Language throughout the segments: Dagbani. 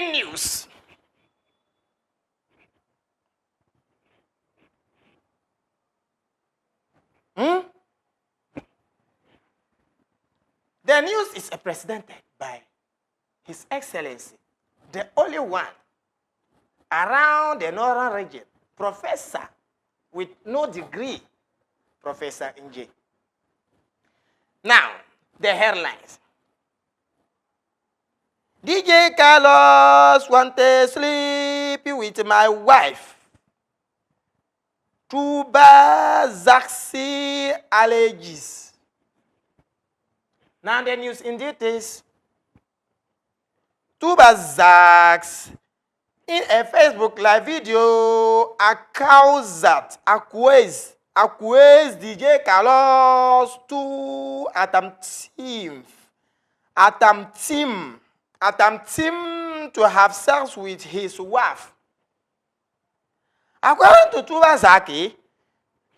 Breaking news. Hmm? The news is presented by His Excellency, the only one around the northern region, professor with no degree, Professor Nje. Now, the headlines. DJ Carlos want to sleep with my wife. Tuba Zaxi alleges. Now the news in details. Tuba Zax in a Facebook live video accused accused accused DJ Carlos to attempting attempting attempting to have sex with his wife. According to Tuba Zaki,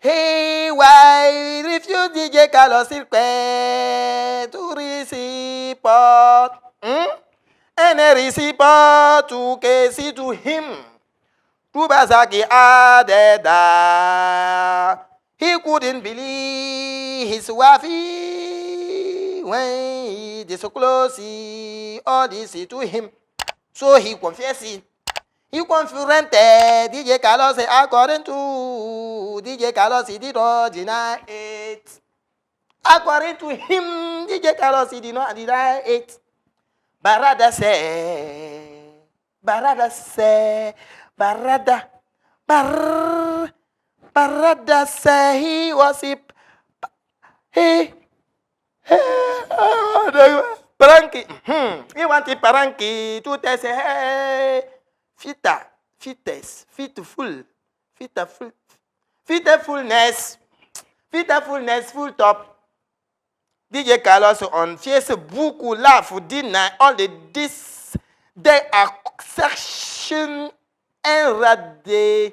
he wife refused DJ Carlos request to report Any report to case to him. Tuba Zaki added that he couldn't believe his wife when he disclosed all this to him. So he confessed. He confronted DJ Carlos according to DJ Carlos, he did not deny it. According to him, DJ Carlos, he did not deny it. Barada said, Barada said, Barada, Bar, Barada said he was he, he, Paranki, he wanted Paranki to test, hey, fita, fites, fitful, fitful, fitfulness, fitfulness, full top. DJ Carlos on Facebook laugh deny all the this the accusation and rather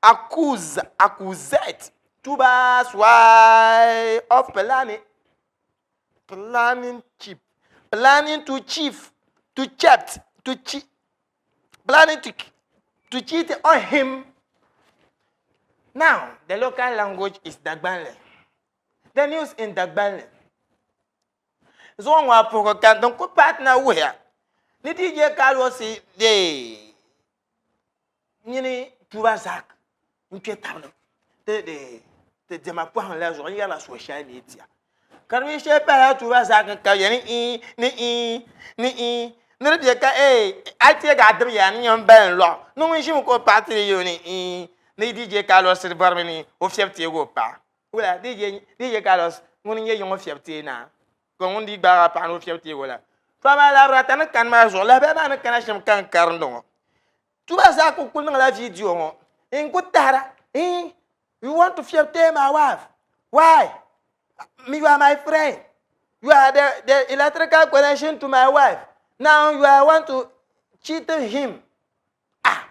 accuse accused Tuba's wife of planning planning cheap planning to chief to cheat to cheat planning to to cheat on him. Now the local language is Dagbanle. The news in Dagbanle. Zuŋɔ ŋɔ a puhigu ka din ku paai ti na wuhiya ni DJ Carlos deei nyini Tuba Zak n-kpe tabi ni ti di ti diɛma pɔhim la zuɣu n yɛrila social media ka di mi shɛli pahila Tuba Zak ka yɛli ni ni ni ni di bɛ ka ee a teegi a dibi yaa ni nyɛ m bali n lɔɣu ni ŋun ʒimi ka o paɣa tiri yo ni ni DJ Carlos bɔrimi ni o fiɛbi teegi o paɣa Wula DJ DJ Carlos ŋuni n-nyɛ yiŋɔ fiɛbi teei naa ka ŋun dii gbaagi a paɣa ni o fiɛbi teegi o la. To amaa labira ta ni kani maa zuɣu lahabali maa ni kana shɛm ka n karindi ŋɔ. Tuba zaa ku kuli niŋla video ŋɔ n ku tahira eh you want to fiɛbi teei my wife why you are my friend you are the, the electrical connection to my wife now you are want to cheat him ah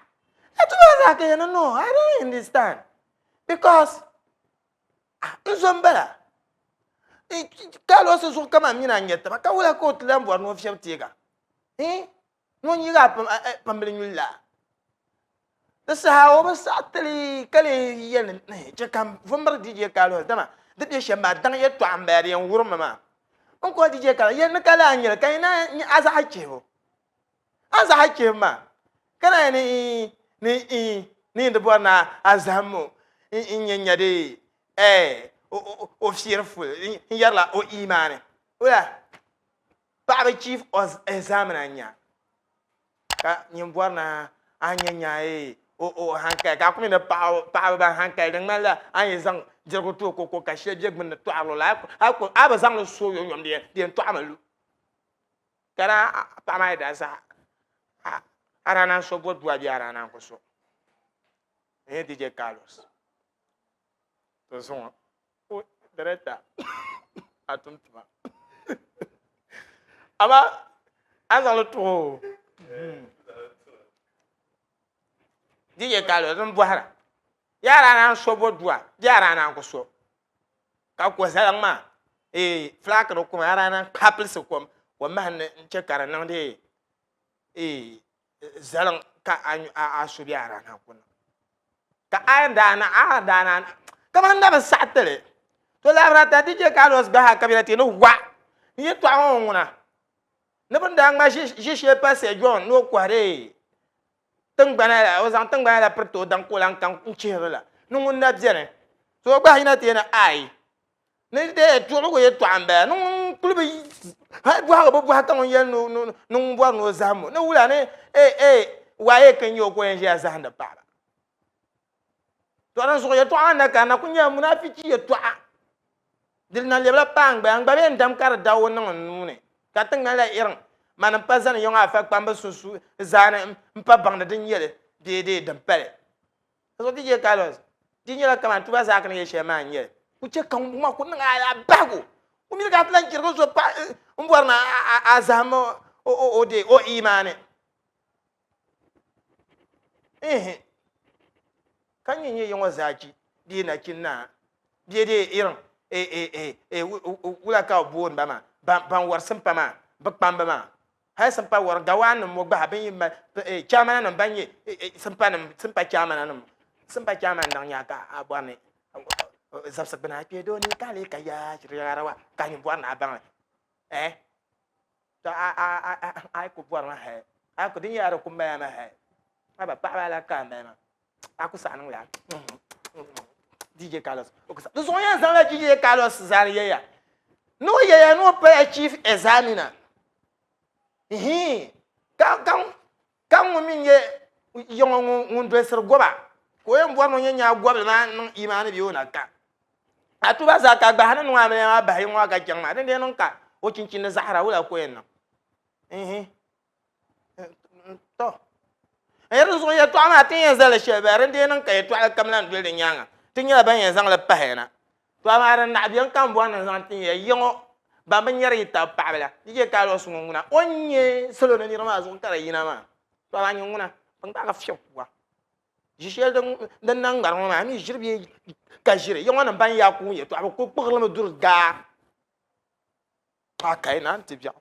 tuba zaa ka yɛli no I don't understand because ah n zo n bala Carlos zuɣu kaman mini a nyɛ taba ka wula ka o ti lan bɔri ni o fiɛbi teega eh ni o nyiigi a pambili nyuli la di saha o bi saɣi tili ka lee yɛli ni chɛ ka n vumbiri DJ Carlos dama di bɛ shɛm maa daŋ yɛltɔɣa n bala di yɛn wurimmi maa n kɔhi DJ Carlos yɛli ni ka laa nyɛli ka yi na a zaɣa chihibu a zaɣa chihibu maa ka na ni ni ni di bɔri ni a zahim o n nyɛ nya di o fearful n yɛrila o imaani wula paɣaba chief examiner n nya ka nyin bɔri ni a nyɛ nya o hankali ka a ku mi ni paɣaba ban hankali di ŋmanila a ni zaŋ dirigu ti o koko ka shɛli bɛ gbunni tɔɣiri o la a bi zaŋli so yomyom di yɛn tɔɣimi lu Ka daa paɣa maa yi daa saha a daa naan so bo dua bee a daa naan ku so n-nyɛ DJ Carlos to zuŋɔ o director a tum tuma amaa a ni zaŋ li tuhi o DJ Carlos n bɔhira yaa daa naan so bo dua bee a daa naan ku so Ka ko zaliŋ maa ee fulaaki di kom a daa naan kpahi pilisi kom kom mahi n chɛ ka di niŋdi. zaliŋ ka a su bɛ a daa naan ku niŋ. Ka a yɛn daa na a daa naan kamani na bi saɣi ti li. To labiri ata DJ Carlos gba ha kabila ti ni wa ni yɛltɔɣa ŋɔ ŋuna ni bɛ ni daa ŋma ʒishee pa Sir John ni o kɔhiri tiŋgbana la, o zaŋ tiŋgbana la piriti o daŋ ka o lan ka n-chihiri la ni ŋun na beni. So o gba yina ti yɛli ni aai ni dee tuɣiligu yɛltɔɣa m-bala ni ŋun kuli bi hali bɔhigu bi bɔhi ka ŋun yɛli ni ŋun bɔri ni o zahim o ni wula ni ee ee waayee ka n-nyɛ o ka o yɛn ʒiya zahindi paɣaba. To din zuɣu yɛltɔɣa maa na kanna ku nyɛla munaafichi yɛltɔɣa. Di na lɛbila paai n gbaya, n gba bee n dam ka di dawo niŋ n nuu ni, ka ti ŋmanila iriŋ mani m-pa zani yiŋɔ afa kpamba sunsu zaani m-pa baŋdi din nyɛ li bee dee din pa li. Di zuɣu DJ Carlos, di nyɛla kaman tuba zaaki ni yɛli shɛli maa n-nyɛ li. Ku chɛ ka ŋun maa ku niŋ a bahigu, o mini ka a ti lan chirigi so paɣa m-bɔri ni a zahim o dee o imaani. Ihi, ka nyɛ nyɛ yiŋɔ zaachi bee nachin naa bee dee irin wula ka bɛ booni ba maa ban wari simpa maa bɛ kpamba maa hali simpa wari gawaan nim ŋɔ gba ha bɛ yi mali chaamana nim ban nyɛ simpa nim simpa chaamana nim simpa chaamana daŋ nyaa ka a bɔri ni zabisi gbuna a kpee doo ni ka lee ka yaa shiri ka nyin bɔri ni a baŋli eh To a a a a a yi ku bɔrimi hali a ku di nyɛla di ku mali mi hali haba paɣaba ala ka a mali maa a ku saɣi niŋla DJ Carlos o ku saɣi di zuɣu yɛn zaŋla DJ Carlos zaani yɛya ni o yɛya ni o pala chief examiner hii ka ka ka ŋun mi nyɛ yiŋɔ ŋun dolisiri goba ka o yɛn bɔri ni o nyɛ nyaa gobili maa niŋ imaani bee o na ka A tuba zaa ka gbahi ni niŋ amiliya maa bahi ŋɔ ka chaŋ maa, dindee niŋ ka o chinchini ni zahira wula ka o yɛn niŋ? Ihi. Tɔ. N yɛri di zuɣu yɛltɔɣa maa ti ni yɛn zali shɛli bala, dindee niŋ ka yɛltɔɣili kam lan doli di nyaaŋa, ti nyɛla ban yɛn zaŋ li pahi na. Tɔ amaa din naɣi beni ka m bɔri ni n zaŋ tin ya yiŋɔ ban bi nyari yi tab paɣaba la, di chɛ ka Alɔsi ŋɔ ŋuna o ni nyɛ salo ni niriba maa zuɣu ka di yina maa. Tɔ amaa nyini ŋuna, bɛ gbaagi fiɛbi kuuga. Ʒi shɛli din na ŋmari ŋɔ maa, a mi ʒiri bee ka ʒiri. Ya ŋɔ nim ban yaa kuun yɛltɔɣa, bɛ kul kpuɣirimi duri daa. A kai naan ti biɛɣu.